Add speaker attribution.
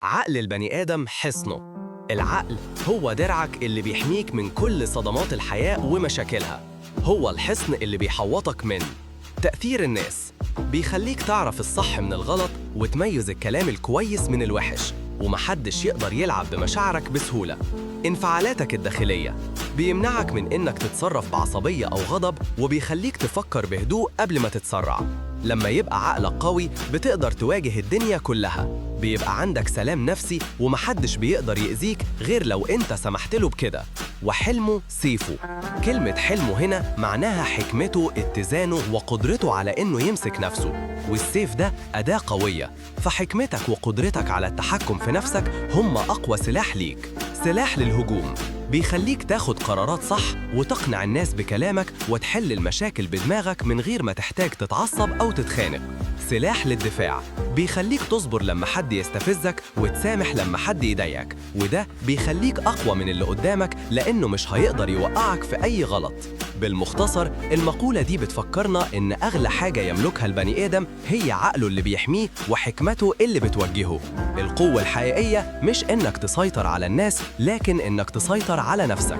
Speaker 1: عقل البني آدم حصنه. العقل هو درعك اللي بيحميك من كل صدمات الحياة ومشاكلها. هو الحصن اللي بيحوطك من تأثير الناس، بيخليك تعرف الصح من الغلط وتميز الكلام الكويس من الوحش، ومحدش يقدر يلعب بمشاعرك بسهولة. انفعالاتك الداخلية، بيمنعك من إنك تتصرف بعصبية أو غضب، وبيخليك تفكر بهدوء قبل ما تتسرع. لما يبقى عقلك قوي بتقدر تواجه الدنيا كلها، بيبقى عندك سلام نفسي ومحدش بيقدر يأذيك غير لو أنت سمحت له بكده. وحلمه سيفه. كلمة حلمه هنا معناها حكمته، اتزانه، وقدرته على إنه يمسك نفسه، والسيف ده أداة قوية، فحكمتك وقدرتك على التحكم في نفسك هم أقوى سلاح ليك. سلاح للهجوم، بيخليك تاخد قرارات صح وتقنع الناس بكلامك وتحل المشاكل بدماغك من غير ما تحتاج تتعصب أو تتخانق. سلاح للدفاع، بيخليك تصبر لما حد يستفزك وتسامح لما حد يضايقك، وده بيخليك أقوى من اللي قدامك لأنه مش هيقدر يوقعك في أي غلط. بالمختصر، المقولة دي بتفكرنا إن أغلى حاجة يملكها البني آدم هي عقله اللي بيحميه وحكمته اللي بتوجهه. القوة الحقيقية مش إنك تسيطر على الناس، لكن إنك تسيطر على نفسك.